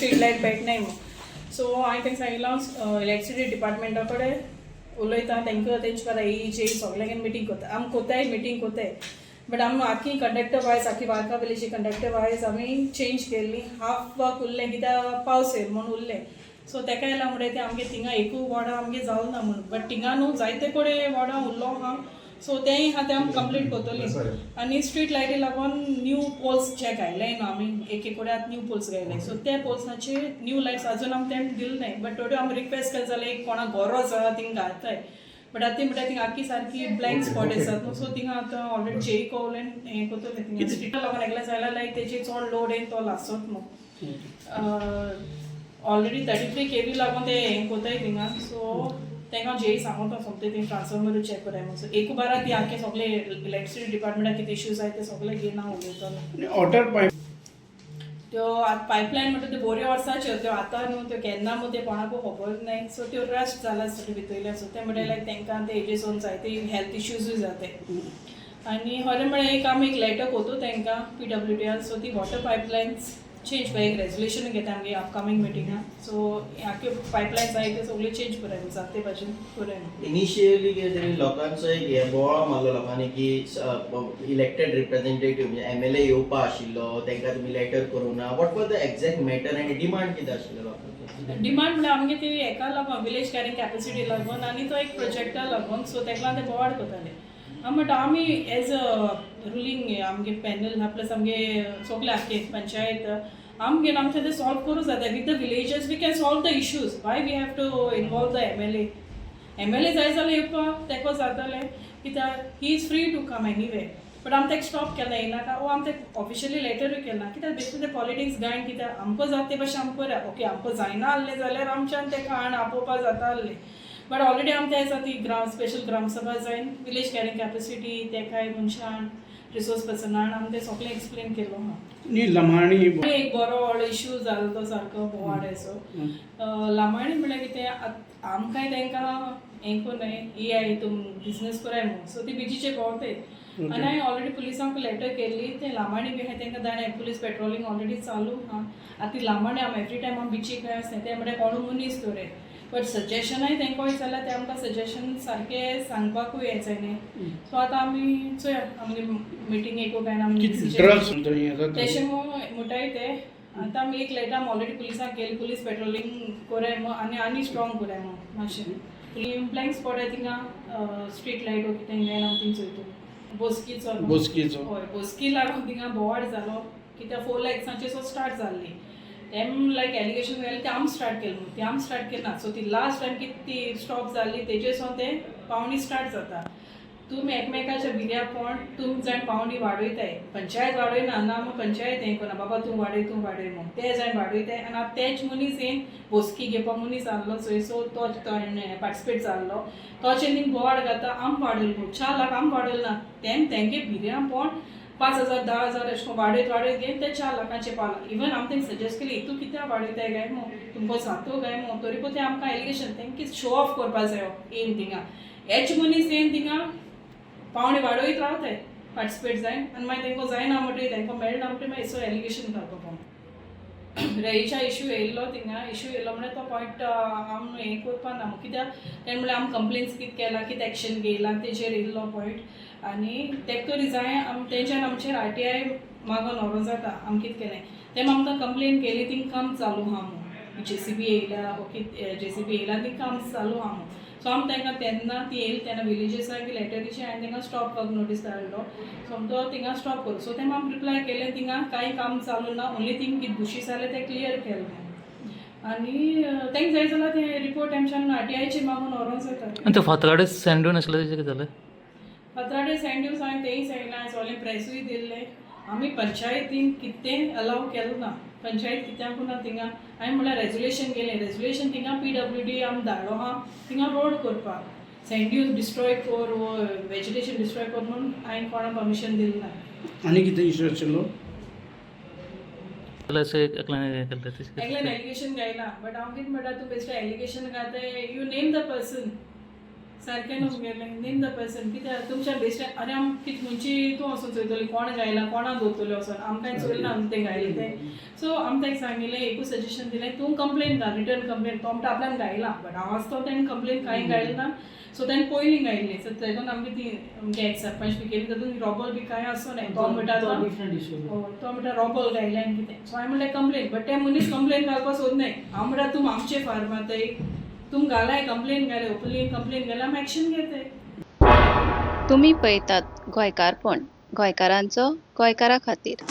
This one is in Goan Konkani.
स्ट्रीट लायट पेटनाय म्हूण. सो हांवें तांकां सांगिल्लां, इलेक्ट्रिसिटी डिपार्टमेंटा कडेन उलयता, तांकां तेंचे कडेन ई जे सगल्यांगेर मिटींग करता. आमी कोताय, मिटींग कोताय, बट आमी आखी कंडक्टर वायज, आखी वार्का विलेजी कंडक्टर वायज आमी चेंज केल्ली. हाफ वर्क उरलें, कित्याक पावस येयल म्हूण उरलें. सो तेका येयला म्हणटा ते आमगे थिंगा एकूय वॉर्डा आमगे जालो ना म्हणून, बट थिंगा न्हू, जायते कडेन वॉर्डा उरलो आहा. सो तेंय आहा, तें आमी कंप्लीट करतली. आनी स्ट्रीट लायटी लागून न्यू पोल्स जे घायले न्हू, आमी एक एक कडेन आतां न्यू पोल्स घायले. सो ते पोल्साचे न्यू लायट्स अजून आमी तें दिले नाय, बट थोड्यो आमी रिक्वेस्ट केले जाल्यार एक कोणाक गरज आहा थिंग घालताय. बट आतां ती म्हणटा थिंगा आख्खी सारकी ब्लँक स्पॉट आसात न्हू. सो थिंगा आतां ऑलरेडी जेई कोवलेन हें करतले थिंगा. स्ट्रीटा लागून एकलें जाल्यार लायक तेजी चड लोड येयन तो लासत न्हू. ऑलरेडी 33 केवी लागून ते हें कोताय थिंगा. सो तांकां जेई सांगता, सोमते ती ट्रान्सफॉर्मर चॅक कराय म्हूण. सो एक बारा ती आख्खे सगळे इलेक्ट्रिसिटी डिपार्टमेंटाक कितें इश्यूज आहाय ते सगळे घेवन हांव उलयतलो. आनी वॉटर पायप? त्यो आतां पायपलायन म्हणटा त्यो बोऱ्यो वर्साच्यो त्यो आतां न्हू, त्यो केन्ना मू ते कोणाकूय खबर नाय. सो त्यो रस्ट जाला आसतल्यो भितरल्या. सो ते म्हणटा लायक तांकां ते एजीस जायते हेल्थ इश्यूजूय जाताय. आनी खरें म्हळ्यार एक आमी एक लेटर कोतो तांकां पीडब्ल्यूडीआर. सो ती वॉटर पायपलायन्स चेंज कर, एक रेजोल्युशन घेता आमगे अपकमींग मिटिंगा. सो आख्यो पायपलायन्स आहाय त्यो सगल्यो चेंज कराय, जाता ते भाशेन कराय. इनिशियली कितें तरी लोकांचो एक हे बोवाळ मारलो लोकांनी की इलेक्टेड रिप्रेझेंटेटिव्ह म्हणजे एमएलए येवपा आशिल्लो, तांकां तुमी लेटर करूं ना. What was the exact matter आनी डिमांड कितें आशिल्लो लोकांचो? डिमांड म्हणल्यार आमगे ती हेका लागून, विलेज कॅरिंग कॅपॅसिटी लागून आनी तो एक प्रोजेक्टा लागून. सो तेका लागून ते बोवाळ करताले. आमी म्हणटा, आमी एज अ रुलींग आमगे पॅनल आहा, प्लस आमगे सगळे आख्खे पंचायत आमगे, आमचें तें सॉल्व करूं जाता. With the villagers we can solve the issues. Why we have to involve the MLA? MLA जाय जाल्यार येवपा तेको जातालें, कित्याक he is free to come anyway, but आमी ताका स्टॉप केला, येयनाका ओ. आमी तेका ऑफिशियली लेटरूय केला, कित्याक बेश्टे ते पॉलिटिक्स गायन. कित्याक आमकां जाता ते भाशेन आमकां करा. ओके, आमकां जायना आहलें जाल्यार आमच्यान तेका हाण आपोवपा जाता आहलें, बट ऑलरेडी आमी ते आसा ती ग्राम स्पेशल ग्रामसभा जायन, विलेज कॅरिंग कॅपॅसिटी ते कांय मनशान रिसोर्स पर्सनान आमी ते सगळें एक्सप्लेन केलो आहा. न्ही, लमाणी. आनी एक बरो व्हडलो इश्यू जालो, तो सारको बोवाळ असो. लामाणी म्हणल्यार कितें, आमकांय तांकां हें कोन्नाय, ये I तुम बिजनेस कराय म्हणून. सो ती बिचीचे भोंवताय आनी हांवें ऑलरेडी पुलिसांक लेटर केल्ली. ते लामाणी बी आहाय तांकां दाणे पुलीस पेट्रोलिंग ऑलरेडी चालू आहा. आतां ती लामाणी आमी एवरी टायम आमी बिचीक खंय आसनाय. ते म्हणल्यार कोणू मनीस दवरे, बट सजेशनाय तांकां जाल्यार ते आमकां सजेशन सारकें सांगपाकूय हें जायना. सो आतां आमी चोया, आमगे मिटींग एक काय ना आमी कितें decision drugs हें जाता? तेशें म्हणटाय ते. आतां आमी एक लेटर आमी ऑलरेडी पुलिसांक केली, पुलीस पेट्रोलिंग कोराय म्हूण आनी आनी स्ट्रॉंग कोराय म्हूण मातशें. ब्लँक स्पॉट आहा थिंगा, स्ट्रीट लायट वो कितें घायना, हांव थिंग चोयतो बोस्कीचो न्हू. बोस्कीचो. हय, बोस्की लागून थिंगा बोवाळ जालो, कित्याक 4 लॅक्सांचे सो स्टार्ट जाल्ली. तेम लायक एलिगेशन घायले ते आमी स्टार्ट केलें म्हणून. ती आमी स्टार्ट केली ना. सो ती लास्ट टायम कितें ती स्टॉप जाल्ली, तेजे सावन ते पावणी स्टार्ट जाता. तुमी एकमेकाच्या भिऱ्या पोण तुमी जाण पावणी वाडयताय. पंचायत वाडयना ना मग, पंचायत हें कोना, बाबा तूं वाडय, तूं वाडय म्हूण. ते जाण वाडयताय आनी आतां तेच मनीस येवन बोस्की घेवपा मनीस आहलो चोय. सो तो पार्टिसिपेट जाल्लो, तोचे थिंग बोवाळ घाता, आम वाडयल म्हूण, 4 लाख आम वाडयल ना. तेम तेंगे भिऱ्या पोण 5,000, 10,000 अशें करून वाडयत वाडयत घेवन ते 4 लाखांचे पावला. इवन आमी तेंका सजेस्ट केली, तूं कित्याक वाडयताय काय म्हूण, तुमकां जातो काय म्हूण. तरी पूण ते आमकां एलिगेशन, तेंकां शो ऑफ करपा जायो येवन थिंगा. हेच मनीस येवन थिंगा पावणे वाडयत रावताय पार्टिसिपेट जायन आनी मागीर तांकां जायना म्हणटकीर, तांकां मेळना म्हणटकीर मागीर सो एलिगेशन घालपा पावना. रेईच्या इश्यू येयल्लो थिंगा. इश्यू येयलो म्हणल्यार तो पॉयंट आम हें करपा ना, कित्याक तेणें म्हणल्यार आमी कंप्लेन्स कितें केला, कितें एक्शन घेयला तेजेर येयल्लो पॉयंट. आनी तेका तरी जाय आम तेंच्यान आमचेर आरटीआय मागोन व्हरों जाता. आमी कितें केलें तें आमकां कंप्लेन केली, थिंग काम चालू आहा म्हूण, जेसीबी येयल्या ओ कितें, जेसीबी येयला, थिंग काम चालू आहा म्हूण. सो आमी तांकां तेन्ना ती येयली तेन्ना विलेजर्साक लेटर दिशी हांवें तांकां स्टॉप वर्क नोटीस धाडलो. सो तो थिंगा स्टॉप करूं. सो तेन्ना आमी रिप्लाय केलें, थिंगा कांय काम चालू ना, ओन्ली थिंग कितें बुशीस जालें तें क्लियर केलें. आनी तांकां जाय जाल्यार ते रिपोर्ट तेमच्यान आरटीआयचेर मागून व्हरोंक जाता. आनी ते फातराडे सँड ड्यून आसले, तेजें कितें जालें? फातराडे सँड ड्यून्स हांवें तेंय सांगलां, सगळें प्रेसूय दिल्लें. आमी पंचायतीन कितें अलाव केलें ना. पंचायत कित्याकू ना थिंगा. हांवें म्हणल्यार रेजोल्युशन केलें, रेजोल्युशन थिंगा पीडब्ल्यूडी आमी धाडलो आहा थिंगा रोड करपाक. सँड ड्यून्स डिस्ट्रॉय कर वो वेजिटेशन डिस्ट्रॉय कर म्हणून हांवें कोणा परमिशन दिलें ना. आनी कितें इश्यू आशिल्लो? जाल्यार अशें एकल्यान हें केल्लें तेजें? एकल्यान एलिगेशन घायला, बट हांव कितें म्हणटा, तूं बेश्टें एलिगेशन घाताय, you name the person. सारकें न्हू तुमगेलें, नेम the person कित्याक तुमच्या बेस्ट आनी आम कित खंयची तूं वचून चोयतली कोण गायला कोणा दवरतले वचोन आमकां चोयलें ना आमी तें गायलें तें. सो आमी ताका सांगिल्लें, एकूच सजेशन दिलें, तूं कंप्लेन घाल, रिटर्न कंप्लेन. तो म्हणटा आपल्यान गायला, बट हांव आसतो तेणें कंप्लेन कांय गायलें ना. सो तेणें पयलीं गायल्ली, सो तेतून आमगे ती आमगे एक्स सरपंच बी केली, तातूंत रोबोल बी कांय आसो ना. तो म्हणटा तो तो डिफरंट इशू. हय, तो म्हणटा रोबोल गायलें आनी कितें. सो हांवें म्हणलें कंप्लेन, बट ते मनीस कंप्लेन घालपाक सोदनाय. हांव म्हणटा तूं आमचे फार्मांतय तुम घालाय कंप्लेन, घाले ओपनली कंप्लेन घाल्यार आमी एक्शन घेताय. तुमी पळयतात गोंयकारपण, गोंयकारांचो गोंयकारा खातीर.